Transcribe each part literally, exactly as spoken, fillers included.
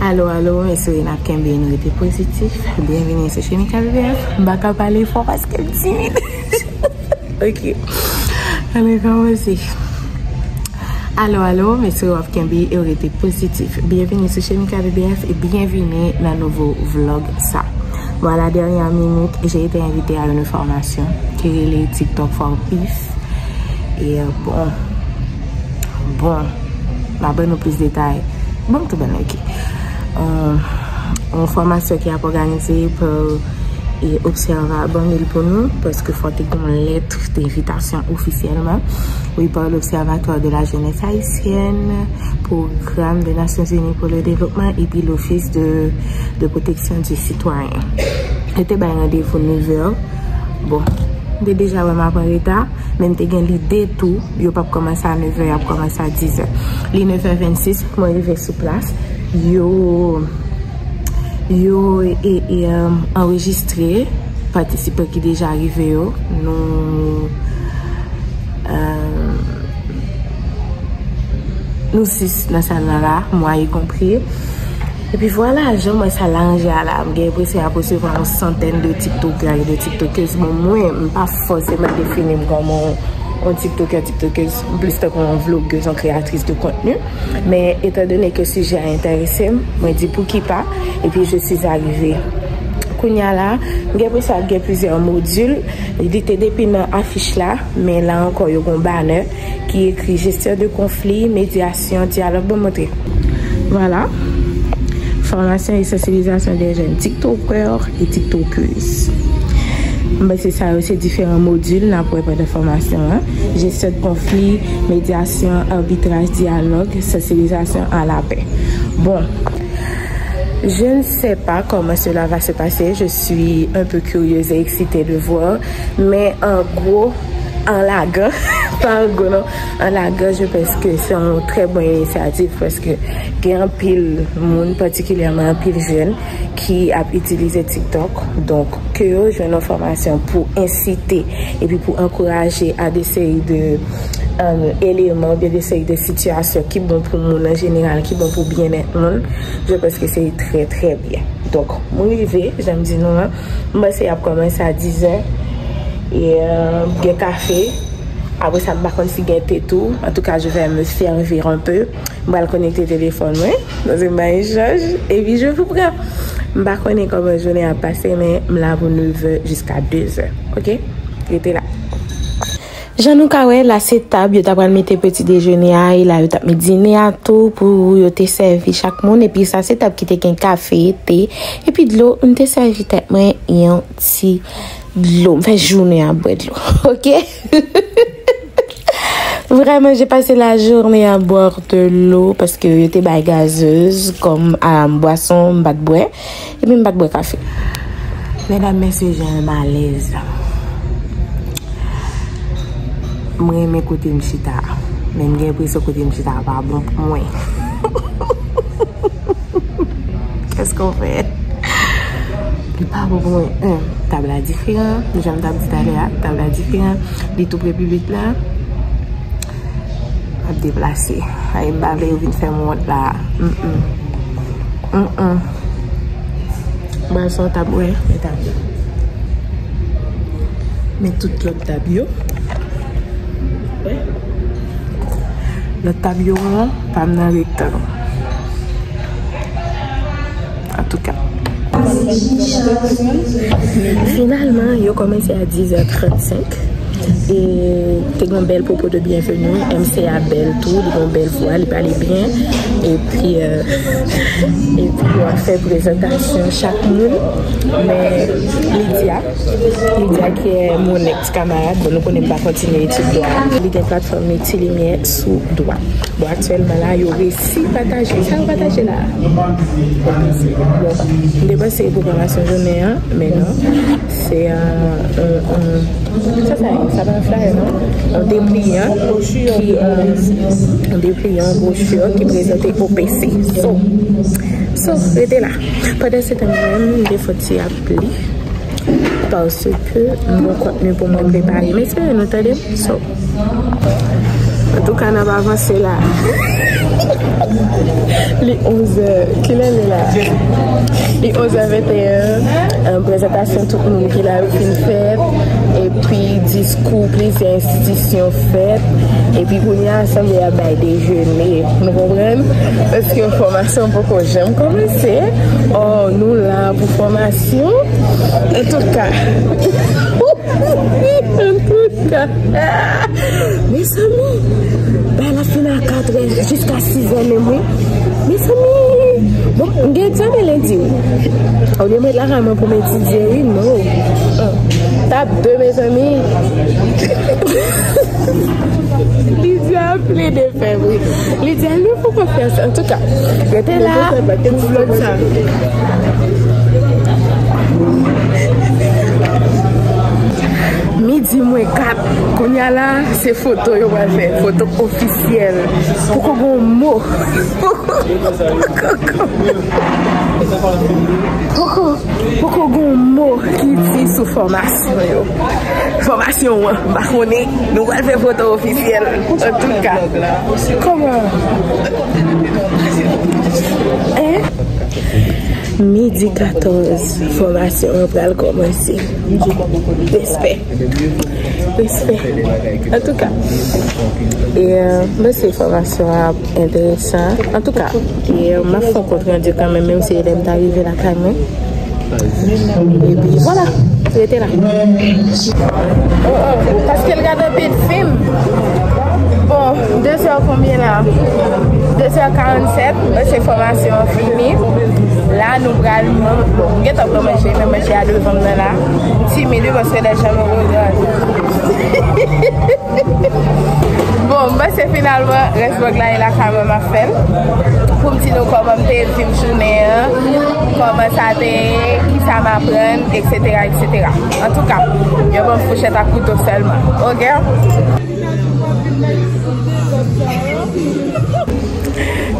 Alo, alo, m espere n ap kenbe, nou rete pozitif. Byenvini sou Chemika B B F. M pa ka pale fò paske m timid. Ok. Ann rekòmanse. Alo, alo, m espere w ap kenbe e w rete pozitif. Byenvini sou Chemika B B F e byenvini nan nouvo vlog sa. Bon, à la dernière minute, j'ai été invitée à une formation qui relève TikTok for Peace. E, euh, bon, bon, m a ban nou plis detay. Bon, m tou ban nou, ok. Euh, yon fòmasyon ki ap òganize pa, e, Observa ban m li pou nou, paske fò te gen yon lèt d'invitation officiellement. Oui, par l'Observatoire de la Jeunesse Haïtienne, Programme des Nations Unies pour le Développement, epi l'Office de, de Protection du Citoyen. Yo te bay randevou nevè. Bon, m te deja wè m ap an reta, men m te gen lide tou, yo p ap kòmanse a nevè, y ap kòmanse a dizè. Li nevè vennsis, mwen rive sou plas. Yo, yo e, e, um, anrejistre patisipan ki deja rive yo. Nou, um, nou sis nan sal la la, mwa e konpri. Epi vwala, jan mwen sa la ranje a la, m gen enpresyon y ap resevwa yon santèn de TikTokè e de TikTokèz. Bon, mwen, m pa fòseman defini m kòm yon, yon TikTokè, TikTokèz, m plis tankou yon vlogèz, yon kreyatris de kontni. Men, etandone ke sijè a enterese m, mwen di pouki pa, epi je suis arrivée. Kounye a la, m gen enpresyon ap gen plizyè modil, li te depi nan afich la, men la ankò, yo gen yon banner ki ekri gestion de conflit, médiation, dialogue. Bon, montre. Voilà. Formation et sensibilisation des jeunes TikTokers et TikTokeuses. M panse sa yo se diferan modil n ap wè pandan fòmasyon an. Gestion de conflit, médiation, arbitrage, dialogue, sensibilisation à la paix. Bon, je ne sais pas comment cela va se passer. Je suis un peu curieuse et excitée de voir. Mais en gros, an lagan, pa an gwo non, an lagan, je pense que c'est une très bonne initiative parce que gen anpil moun, particulièrement anpil jèn, ki ap itilize TikTok. Donk, ke yo jwenn yon fòmasyon pou ensite epi pou ankouraje a de seri de, euh, eleman oubyen de seri de sitiyasyon ki bon pou moun an jeneral, ki bon pou byennèt moun, je pense que c'est très, très bien. Donk, mwen rive, jan m di nou an, m panse y ap kòmanse a dizè. E, euh, gen kafe. Apre sa, m pa konn si gen te tou. En tout cas, je vais me servir un peu. M pral konekte telefòn mwen. Paske m pa gen chaj. Epi, je vous prends. M pa konnen kòman jounen ap pase, men m la pou nevè jiska dezè. Ok? Rete la. Jan nou ka wè, la se tab, yo ta pral mete peti dejene a, e la yo t ap met dine a tou pou yo te sèvi chak moun. Epi sa se tab ki te gen kafe, te, epi dlo. M te sèvi tèt mwen yon ti dlo. M fè jounen ap bwè dlo. Ok? Vraiment, j'ai passé la journée à boire de l'eau paske yo te bay gazez kòm, ah, bwason, m pa t bwè. Epi m pa t bwè kafe. Medam, mesye, jan m alèz. M renmen kote m chita. Men m gen enpresyon kote m chita a pa bon pou mwen. Qu'est-ce qu'on fait? Li pa bon pou mwen. En, tab la diferan. Jan m t ap di talè a, tab la diferan. Li tou pre piblik la. M ap deplase. Ay, m pa vle yo vin fè m wont la. Mm, mm. Mm, mm. Bwè sa w t ap bwè, men tab yo. Men tout lòt tab yo. Wè. Lòt tab yo won, pa m nan rektang. Antouka. Finalman, yo kòmanse a dizè trannsenk. E te gen yon bèl pwopo de byenveni. M C a bèl tou, li gen yon bèl vwa, li pale byen. Epi, euh, epi yo ap fè prezantasyon chak moun. Men Lydia, Lydia ki è mon ex kamarad, bon, nou konnen m pa kontinye etid dwa. Li gen platfòm Meti Limyè sou dwa. Bon, aktyèlman la, yo resi pataje. Sa yo pataje la? Bon, m te panse pwoklamasyon jounen an, men non. Se, euh, yon, yon, sa, sa, sa pa yon flyer, non? Yon depliyan ki, euh, yon depliyan, yon bwochi ki prezante O P C. So, so, rete la. Pandan se tan, mwen menm, m te fè yon ti ap li. Paske m gen kontni pou mwen prepare. Mesye, nou tande m? So, Antouka, n ap avanse la. Li onzè. Kilè l ye la? Li onzè venteyen. Prezantasyon tout moun ki la yo fin fèt. Epi diskou plizyè enstitisyon fèt. Epi kounye a, sanble y ap bay dejene. Nou konprann? Paske fòmasyon poko janm kòmanse. Ò, nou la pou fòmasyon. Antouka. Antouka. Mezanmi, bay la fin a katrè jiska sizè menm, wi. Mezanmi, bon, m gen egzamen lendi, wi. Olye m ret lakay mwen pou m etidye, wi, non. Tap de, mezanmi. Li di ap plede fè bri. Li di al nou fè konfyans. Antouka, rete la pou vlòg sa. Midi mwen kat. Kounye a la, se foto yo pral fè. Foto ofisyèl. Poko gon mo. Poko, poko gon mo ki di sou fòmasyon yo. Fòmasyon an, m pa konnen. Nou pral fè foto ofisyèl. Antouka. Kòman? Hein? Midi katòz, fòmasyon an pral kòmanse. Respè. Respè. Antouka, e, mwen se fòmasyon an enteresan. Antouka, e, m ap fè yon kont randi kanmenm, menm si e lè m ta rive lakay mwen. Epi, vwala, rete la. Oh, oh, paske l gade anpil fim. Bon, de zè konbyen la? De zè karannsèt, mwen se fòmasyon an fini. La, nou pral, bon, m gentan pran manje, men manje a devan m nan la. M timid, wi, paske lè jan nou regarde. Bon, m panse finalman, rès vlòg la e lakay mwen m ap fè l. Pou m di nou kòman m te viv jounen an, kòman sa te ye, kisa m aprann, etsetera, etsetera. Antouka, yo ban m fouchèt ak kouto sèlman. Oke?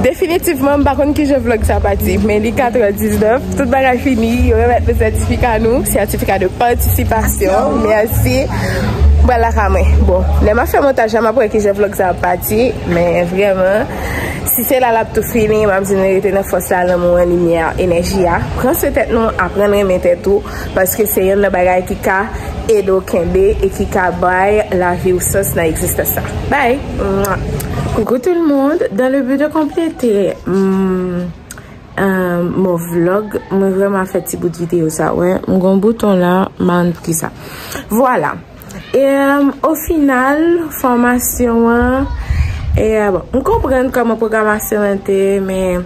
Definitivman, m pa konn kijan vlòg sa pati, men li katrè diznèf, tout bagay fini, yo remèt nou sètifika nou, sètifika de patisipasyon. Mèsi. Mwen lakay mwen. Bon, lè m ap fè montaj la, m ap wè kijan vlòg sa ap pati, men vrèman, si se la l ap tou fini, m ap di nou rete nan fòs la, lanmou an, limyè a, enèji a. Pran swen tèt nou, aprann renmen tèt ou, paske se yonn nan bagay ki ka ede w kenbe e ki ka bay lavi w sans nan egzistans la. Bye! Mwah! Coucou tout le monde, dans le but de compléter, hmm, euh, mon vlog, mwen vrèman fè ti bout videyo sa, wè, m gon bouton la, m pa konn poukisa. Vwala. E, euh, o final, fòmasyon an, e, euh, bon, m konprann kòman pwogramasyon an te, men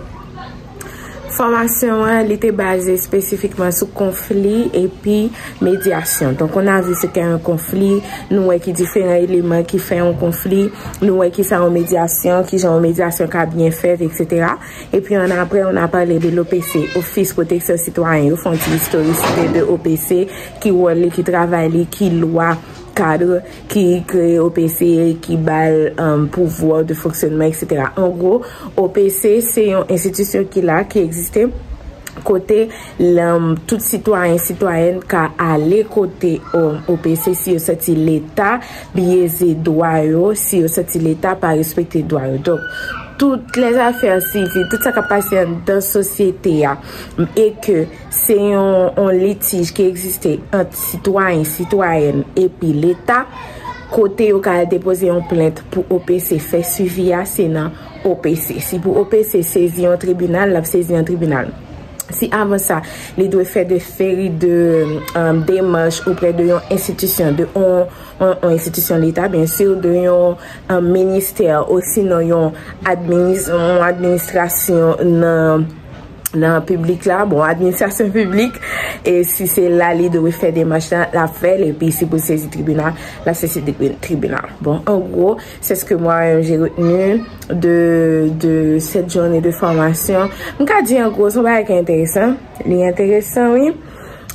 fòmasyon an, li te baze espesifikman sou konfli epi medyasyon. Donc, on a vu ce qu'est un conflit, nou wè ki diferan eleman ki fè yon konfli, nou wè ki sa yon medyasyon, ki jan yon medyasyon ka byen fèt, etsetera. Et puis, en après, on a parlé de l'O P C, Office Protection Citoyen. Yo fè yon ti istorisite de O P C, ki wòl li, ki travay li, ki lwa, kad ki kreye O P C, ki ba l, um, pouvwa de fonksyonman, etsetera. An gwo, O P C se yon enstitisyon ki la, ki egziste, kote, um, tout sitwayen, sitwayèn ka ale kote, um, O P C si yo santi Leta byeze dwa yo, si yo santi Leta pa respekte dwa yo. Donk, tout lèzafè sivil, tout sa k ap pase anndan sosyete a, e ke se yon, yon litij ki egziste ant sitwayen, sitwayèn epi Leta, kote yo ka al depoze yon plent pou O P C fè swivi a, se nan O P C. Si pou O P C sezi yon tribinal, l ap sezi yon tribinal. Si avan sa, li dwe fè de seri de, um, demach oprè de yon enstitisyon, de yon, yon, yon enstitisyon Leta, byen si, de yon, um, ministè, osinon yon adminis-, yon administrasyon nan, nan piblik la, bon, administrasyon piblik, e si se la li dwe fè demach la, l ap fè l, epi si pou sezi tribinal, l ap sezi tri-, tribinal. Bon, an gwo, c'est ce que moi, euh, j'ai retenu de, de cette journée de formation. M ka di an gwo, se yon bagay ki enteresan. Li enteresan, wi.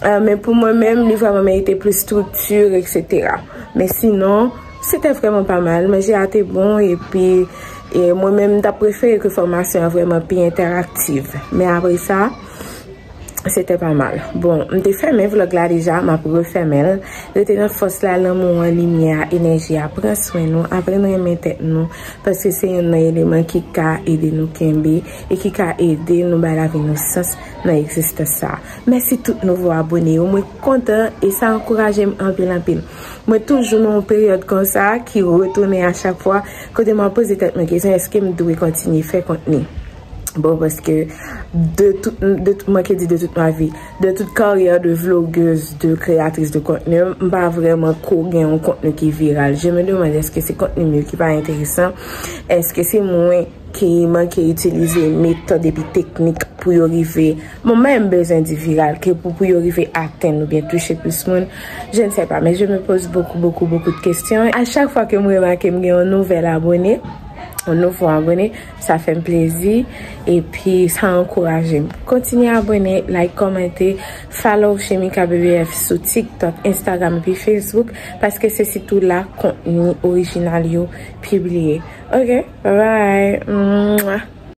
Euh, men pou mwen menm, li vrèman merite plis strikti, etsetera. Men sinon, se te vrèman pa mal. Manje a te bon, epi, e mwen menm, m ta prefere ke fòmasyon an vrèman pi entèraktiv. Men apre sa, C'était pas mal. Bon, m te fèmen vlog la deja, m ap refèmen l. Rete nan fòs la, lanmou an, limyè a, enèji a. Pran swen nou, aprann renmen tèt nou, paske se youn nan eleman ki ka ede nou kenbe e ki ka ede nou bay lavi nou sans nan egzistans sa. Mèsi tout nouvo abone yo. Mwen kontan e sa ankouraje m anpil, anpil. Mwen toujou nan yon peryòd konsa ki retounen a chak fwa, kote mwen poze tèt mwen kesyon, èske m dwe kontinye fè kontni? Bon, paske de tout, de tout, mwen ke di de toute ma vie, de toute carrière de vlogueuse, de créatrice de contenu, m pa vrèman ko gen yon kontni ki viral. Je me demande, èske se kontni m yo ki pa enteresan? Èske se mwen ki manke itilize metòd epi teknik pou yo rive, bon, mwen m bezwen di viral, ke pou, pou yo rive atenn oubyen touche plis moun? Je ne sais pas, mais je me pose beaucoup, beaucoup, beaucoup de questions. A chak fwa ke m remake m gen yon nouvèl abone, yon nouvo abone, sa fè m plezi, epi sa ankouraje m. Kontinye abone, like, kòmante, follow Shemika B B F sou TikTok, Instagram epi Facebook, paske se sitou la kontni orijinal yo pibliye. Ok, bye bye. Mwah.